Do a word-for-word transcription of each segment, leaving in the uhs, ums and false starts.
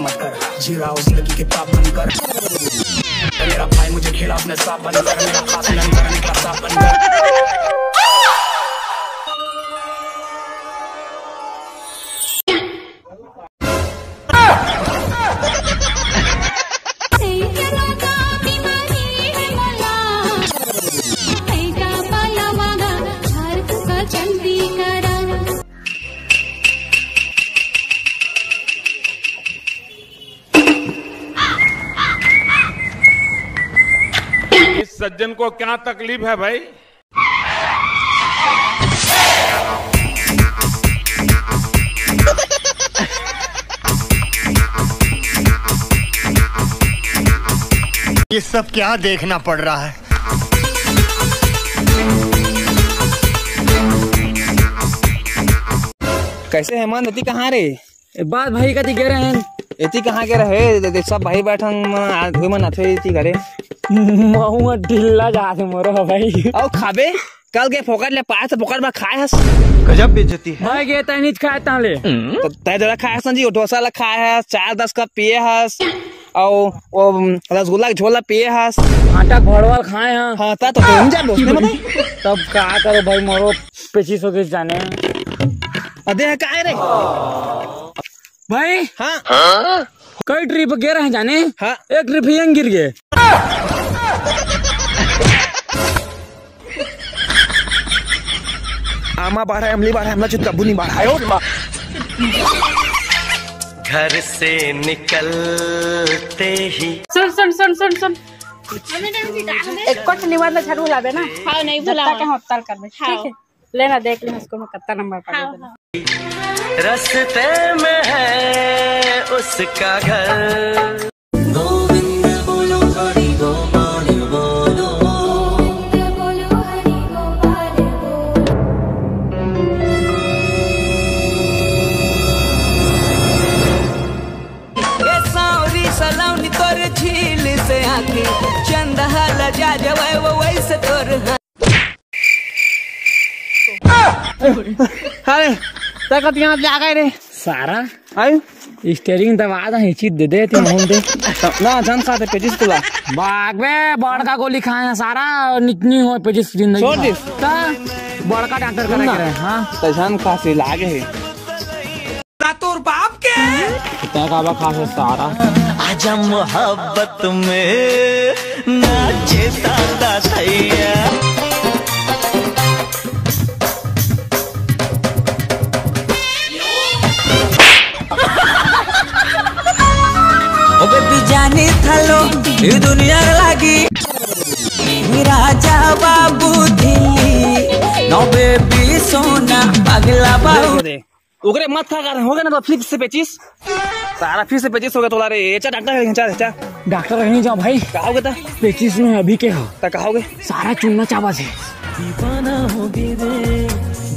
मत कर, जी रहा उस लड़की के पाप बंद कर। मेरा भाई मुझे खेला अपने साथ बंद कर, मेरा खास नंबर निकला साफ बंद कर। इस सज्जन को क्या तकलीफ है भाई? ये सब क्या देखना पड़ रहा है? कैसे हेमंत, अति कहाँ रे? ए, बात भाई कति गे रहे हैं? एती कहाँ गे रहे? दे, दे, सब भाई बैठन, मन आ, हुई मन आथे एती करे। महू ढिल्ला जात हे मोरो भाई। अउ खाबे? कल के फोकट ले पाए त फोकट में खाए हस। गजब बेइज्जती है। भाई गे तैं नीच खाए ताले। त तैं जरा खाए हस जी, वो डोसा ला खाए हस, चार दस कप पिए हस, अउ वो रसगुल्ला के झोला पिए हस। भांटा भड़वाल खाए हस। हाँ, ता तो तुम जा दोस्त ने बताई। तब का करो भाई, मोरो पेचिस हो गए जाने। अदे है काय रे? भाई, हाँ? कई ट्रिप गे रहे जाने? हाँ। एक ट्रिप यंग गिर गए। आमा बाढ़ा है, अमली बाढ़ा है, हमला चुत कब्बू नहीं बाढ़ा है। घर से निकलते ही सुन, सुन, सुन, सुन, सुन। एक कुछ निवार ला जरूर लाबे ना। हाँ, नहीं जब भुलावा। तक हम तल करबे, हाँ। ठीक है? लेना, देख लेना उसको मैं कितना नंबर पा हाँ, हाँ। रस्ते में है उसका घर। गोविंद बोलो, हरि गोपाल बोलो। ए सावरी सलौनी तोर झील से आके, चंदहल जा जवे वो वैसे तोर। अरे, तै कतिया ले आ गए रे? सारा। आयु? स्टीयरिंग दबा दा, हिची दे दे, ती मोहन दे। ना, जान खाते पेचिस तुला। बाग बे, बड़का गोली खाए हैं सारा, निकनी हो पेचिस जिंदगी। छोड़ दे। ता, बड़का डॉक्टर करा ना। करे, हाँ। तै जान खा से लागे है। ना तोर बाप के। तै काबा खास है सारा। आजा मोहब्बत में नाचे दादा थैया। ओ बेबी जानी थालो, ये दुनिया लागी। राजा बाबू दिल्ली, नो बेबी सोना, पगला बाबू। ओकरे मत खा कर, हो गया ना तो फिर से पेचिस। सारा फिर से पेचिस हो गया तोला रे। ए, चल डॉक्टर के खींचा, चल। डॉक्टर कहीं नहीं जाओ भाई। का हो गया था? पेचिस में अभी के हो? त का हो गए? सारा चुन्ना चाबा से। दीवाना हो गए रे,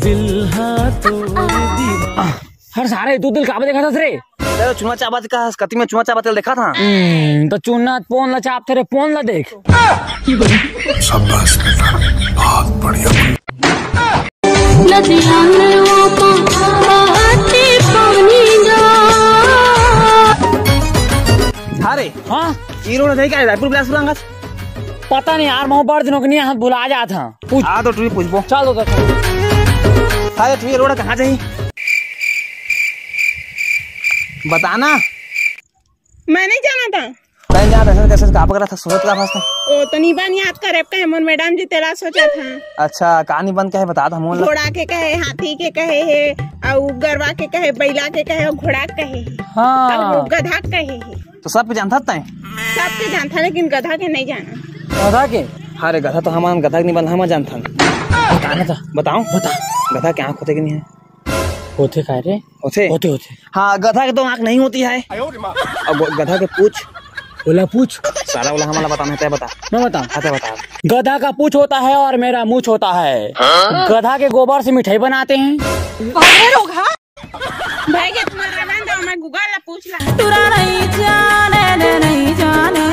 दिल हा तोड़ दीवाना। हर सारे तू दिल काबे देखा था रे? चलो चुन्ना चाबा का, कति में चुन्ना चाबा तेल देखा था? हम्म, तो चुन्ना पोन ला चाप थे रे, पोन ला देख। शाबाश बेटा, बहुत बढ़िया। नदिया में वो तो आते पानी गा। अरे हाँ? ई रोड है क्या, रायपुर बिलासपुर अंगत? पता नहीं यार, मैं बड़ दिनों के नहीं हाथ भुला जात हाँ। पूछ। हाँ, तो टुरी पूछबो। चल, उधर चल। अरे, टुरी रोड कहाँ जाही? बताना। मैं नहीं जाना था। नहीं जाना था, कैसे, कैसे, का पकड़ा था, सोचत का फंसता? ओ, तो निबंध याद करे, कहे मोर मैडम जी तेला सोचा था। अच्छा, का निबंध कहे, बता दो, मोला। घोड़ा के कहे, हाथी के कहे है, अउ गरवा के कहे, बैला के कहे, अउ घोड़ा के कहे है, हाँ। अउ गधा के कहे है। तो सब के जानता तैं? सब के जानता, लेकिन गधा के नहीं जाना। गधा के? अरे गधा तो हमार, गधा के नहीं बना, हम जानथन। बताना था। बताओ। बता। गधा के आँख होथे कि नहीं है? होथे का रे? होथे? होथे, होथे। हाँ, गधा के तो आँख नहीं होती है। अब गधा के पूछ। ओला पूछ। सारा ओला हमला बताना है, तैं बता। मैं बताऊँ? हाँ, तैं बता। गधा का पूछ होता है और मेरा मूछ होता है। हाँ? गधा के गोबर से मिठाई बनाते हैं। अरे रोगहा। भाई के तुम्हारा रहन दो, मैं Google ला पूछ ला। तुरा नहीं जाने ने नहीं जाने।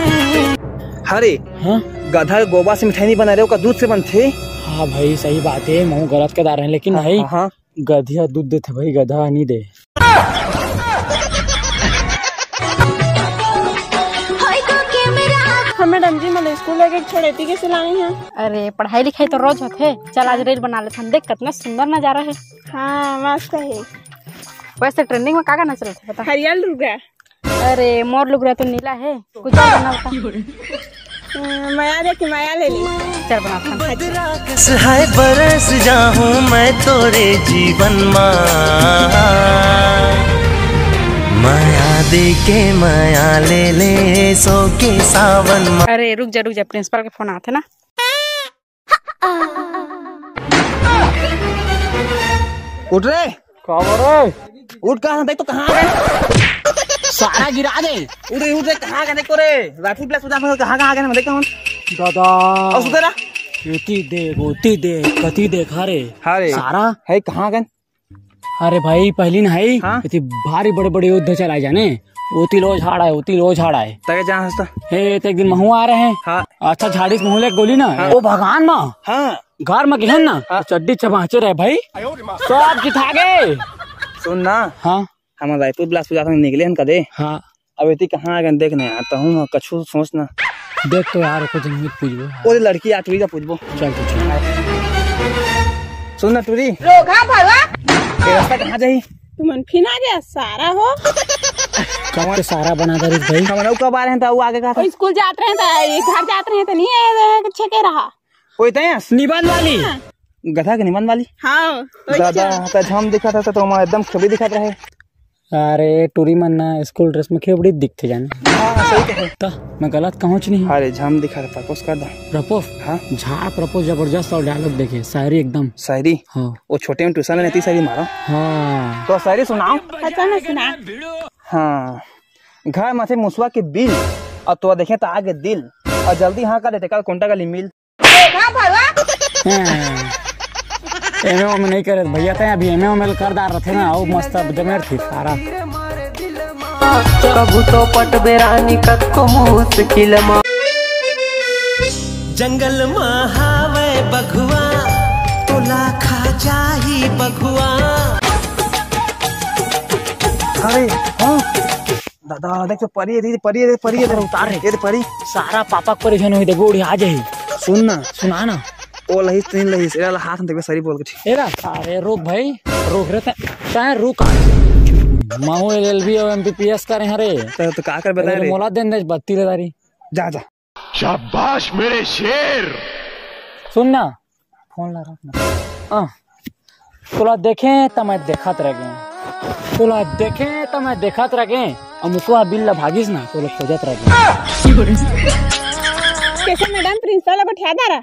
अरे, हाँ? गधा के गोबर से मिठाई नहीं बना रहे, ओकर दूध से बनथे। हाँ भाई, सही बात है, महू गलत के दार है, लेकिन हाँ, भाई, हाँ, हाँ। गधिया दूध देथे भाई, गधा नहीं दे। जी, मैं स्कूल लेके छोड़ एती के सिलानी है। अरे, पढ़ाई लिखाई तो रोज होथे। चल, आज reel बना लेथन। देख, कितना सुंदर नजारा है। हाँ, मस्त है। वैसे trending में का गाना चलत है, बता? हरियर लुगरा। अरे, मोर लुगरा तो नीला है, कुछ और गाना बता। अ, मया देख के मया ले ली। चल, बनाथन। बदरा कस है बरस जाहूं मैं तोरे जीवन मा, मया दे के मया ले ले सो के सावन मा। अरे, रुक जा, रुक जा, principal के फोन आथे ना। उठ रे। का हो रे? उठ, कहाँ देख तो कहाँ आ गए? सारा गिरा दे। उठ रे, उठ रे, कहाँ आ गए? देख तो रे, रायपुर प्लस उधर कहाँ कहाँ आ गए? मैं देखता हूँ। दादा। और सुधर रहा। एती देख, ओती देख, कती देख, हाँ रे। हाँ रे। सारा। है कहाँ आ गए? अरे भाई, पहली ना है, हाँ? एती भारी बड़े बड़े युद्ध चलाए जाने। ओती लो झाड़ आए, ओती लो झाड़ आए। तके जहाँ हंसता। हे, ते एक दिन महू आ रहे हैं। हाँ। अच्छा, झाड़ी से महू ले गोली ना। हाँ। वो भगवान माँ। हाँ। घर में गेहन ना, हाँ। तो चड्डी चबाचे रहे भाई, सब जिता गए। सुन ना, हाँ। हमार रायपुर बिलासपुर जात निकले हन कदे। हाँ। अब एती कहाँ आ गए देख ना यार, तहूँ कछु सोच ना। देख तो यार, कुछ नहीं पूछबो। ओरे लड़की आ, टुरी का पूछबो। चल, पूछ। सुन ना टुरी। रोगा भला। ये रास्ता कहाँ जाही? तुमन फिर आ गया सारा हो। कब के सारा बना दे भाई। हम लोग कब आ रहे हैं तो वो आगे का था। स्कूल जात रहे हैं तो, ये घर जात रहे हैं तो नहीं आए, छेके रहा। कोई तय निबंध वाली। हाँ। गधा के निबंध वाली। हाँ, तो दादा, अच्छा। तो हम दिखा था तो तुम एकदम छवि दिखात रहे। अरे टूरी मन ना स्कूल ड्रेस में खेबड़ी दिखते जाने। हाँ, सही कहे। तो मैं गलत कहूँ च नहीं। अरे झाम दिखा था, प्रपोज कर दा। प्रपोज? हाँ। झाड़ प्रपोज जबरदस्त और डायलॉग देखे, शायरी एकदम। शायरी? हाँ। वो छोटे में ट्यूशन लेती शायरी मारा। हाँ। तो शायरी सुनाओ। अच्छा ना सुना। हाँ। घर में से मुसवा के बिल और तो देखे तो आगे दिल और जल्दी हाँ कर देते कल कोंटा गली मिल। हाँ, एमे ओमे नहीं करे भैया, ते अभी एमे ओमे कर दार रथे ना, वो मस्त अब जमेर थी सारा। कभू तो पटबे रानी कतको मुश्किल मा। जंगल मा हावय बघवा, तोला खा जाही बघवा। अरे, हाँ। दादा, देख तो परी है, दीदी, परी है, परी है, तेरा उतार है। ये तो परी। सारा पापा के परेशान होई, देखो, उड़ी आ जाही। सुन ना। सुना ना। ओ लहिस, तीन लहिस, एला हाथ में देखबे, सरी बोल के ठीक। एला, अरे रुक भाई, रुक रे, तै, तै रुक आज। महू एलएलबी और एमबीबीएस करे हरे। तो, तो का कर बताए अरे रे? मोला देन दे बत्ती ले दारी। जा, जा। शाबाश मेरे शेर। सुन ना, फोन ला रख ना। हाँ। तोला देखे त मैं देखत रह गए, तोला देखे त मैं देखत रह गए। अब मुसवा बिल ला भागिस ना, तोला खोजत रह गए। कैसे मैडम प्रिंसिपल को ठेकेदार?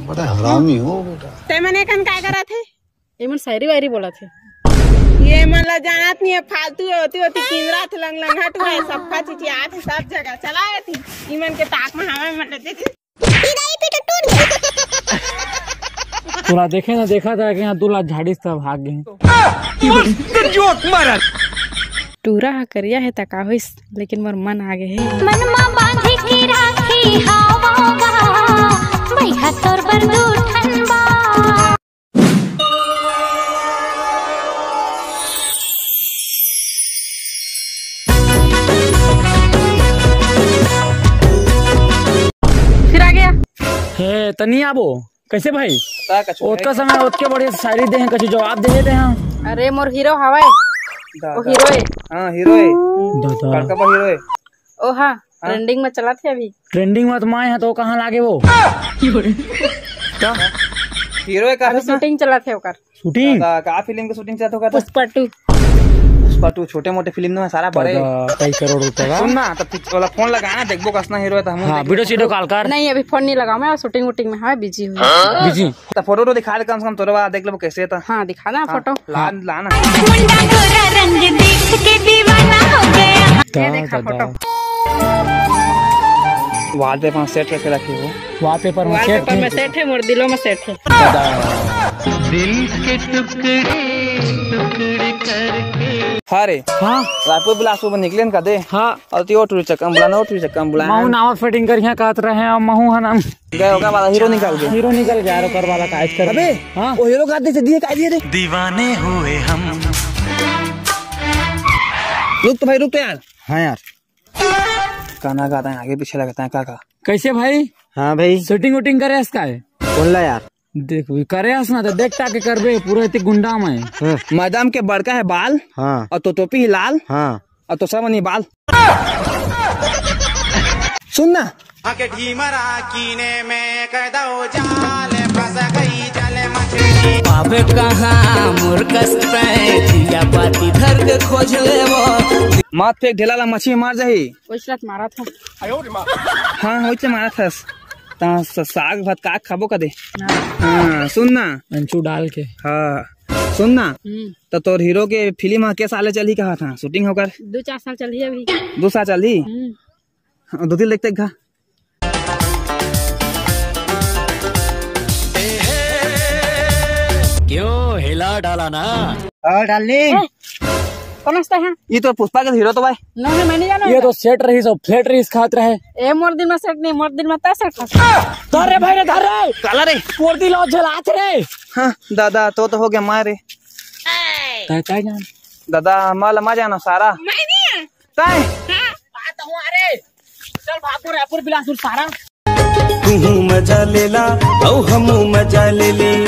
बड़ा हरामी हो बेटा। ते मने कन काय करत है? ये मन शायरी वायरी बोलत है। ये मन ला जानत नहीं है, फालतू है, होती होती किंदरा थे, लंग लंग हट हुआ है, सब खा चिचियात है, सब जगह चला है थी। इमन के ताक में हवा में लगे थी। तोला देखे ना देखा था कि यहाँ दू लाख झाड़िस तब भाग गए। टूरा ह करिया है त का होइस, लेकिन मोर मन आ गए है। मन मा बांधी के राखी हावोगा, भैया तोर बर दू ठन बा। फिर आ गया। हे, तनी आबो। कैसे भाई? बता, कछु ओतका भाई? समय ओतके बढ़िया शायरी दे हैं, कछु जवाब दे देते हैं। अरे, मोर हीरो हवाए। दादा। वो हीरो है। हाँ, हीरो है। दादा। बड़का बा हीरो है। ओ हाँ, हाँ? ट्रेंडिंग में चला थे अभी। ट्रेंडिंग में तो मैं है तो कहाँ लागे वो? क्या? हीरो है का अभी है ना? शूटिंग चला थे ओकर। शूटिंग? का, का फिल्म के शूटिंग चलत होगा? पुष्पा टू। पुष्पा टू, छोटे मोटे फिल्म में सारा बड़े। दादा, कई करोड़ रुपए का। सुन ना, तो पिच-, वाला फोन लगाना, देखबो कसना हीरो है तो हम हाँ, देखबो। वीडियो सीडियो कॉल कर। नहीं, अभी फोन नहीं लगाऊं मैं, शूटिंग वूटिंग में है, बिजी हूँ। बिजी? तो फोटो वोटो दिखा दे कम से कम, तोरे वाला देख लेबो कैसे था। हाँ, दिखा ना हाँ, फोटो। ला, ला ना। मुंडा गोरा रंग देख के दीवाना हो गया। ये देखा दादा। फोटो। वॉलपेपर में सेट करके रखे हो। वॉलपेपर में सेट वॉलपेपर में है। सेट है, मोर दिलों में सेट है। दिल के टुकड़े टुकड़े करके। हाँ रे। हाँ। रायपुर बिलासपुर में निकले न का दे। हाँ। और ती ओ टूरी चक्का में बुलाना, ओ टूरी चक्का में बुलाना। महू नावा फिटिंग करिया कहत रहे हैं, और महू है ना। गए होगा वाला हीरो निकल गया। हीरो निकल गया, ओकर वाला का आज कर। अबे, हाँ। वो हीरो का दे दिए, का दिए रे? दीवाने हुए हम। रुक तो भाई, रुक तो यार। हाँ यार। गाना गाता है, आगे पीछे लगता है, का का? कैसे भाई? हाँ भाई। Shooting वूटिंग करे हस का है? कौन ला यार? देख भी करे हस ना तो देख टाके करबे, पूरा इतनी गुंडा में। हाँ। मैडम के बड़का है बाल। हाँ। और तो टोपी ही लाल। हाँ। और तो सब नहीं बाल। सुन ना। आके ढीमरा कीने में कदौ जाल फंस गई जल मछली। पावे कहाँ मोर कष्ट पे, जिया पाती धर के खोज ले वो। माथ पे एक ढेला ला मछली मार जाही। ओइसला त मारा था। हाँ, ओइसला मारा था। ता स-, साग भात का खाबो कदे। हाँ। हाँ, सुन ना। अंचू डाल के। हाँ, सुन ना। हम्म। तो तोर हीरो के फिल्म हा के साले चलही कहा था, shooting होकर? दो चार साल चलही अभी। दो साल चलही? हम्म। हाँ, दो तीन देखते घा। क्यों हिला डाला ना? और डालनी? ए, कौन हंसता है? ये तो पुष्पा के हीरो तो भाई। नहीं, नहीं, मैं नहीं जाना ये है। तो सेट रही, सब फ्लैट रही, खात रहे। ए, मोर दिन में सेट नहीं, मोर दिन में तय सेट हंस। धर रे भाई रे, धर रे। काला रे। मोर दिन और झलात रे। हाँ, दादा, तो, तो हो गया मारे। तय, तय जान। दादा, माल मा जाना सारा। मैं नहीं है। तय? हाँ। आ तो हूँ, अरे। चल भागो रायपुर बिलासपुर सारा। तुहू मजा लेला, अउ हमू मजा लेली।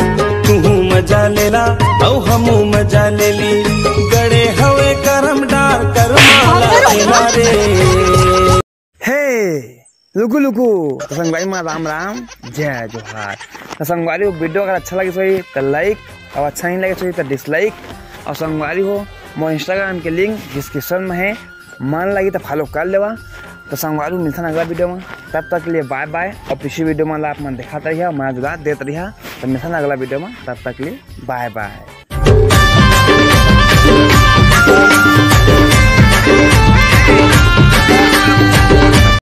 तुहू मजा लेला, अउ हमू मजा लेली। गड़े हवे करम डार, करमाला तेला रे। हे, लुकु लुकु, तो संगवारी मा राम राम, जय जोहार। तो संगवारी हो, video अगर अच्छा लगे होही तो like, और अच्छा नहीं लगे होही तो dislike। और संगवारी हो, मोर Instagram के link description में है, मन लगी तो follow कर लेवा। तो संगवारी हो, मिलथन अगला video में, तब तक के लिए bye bye। और पिछली video में आप मन दिखात रहिया, मजा जुदा देत रहिया। तो मिलथन अगला video में, तब तक के लिए bye bye।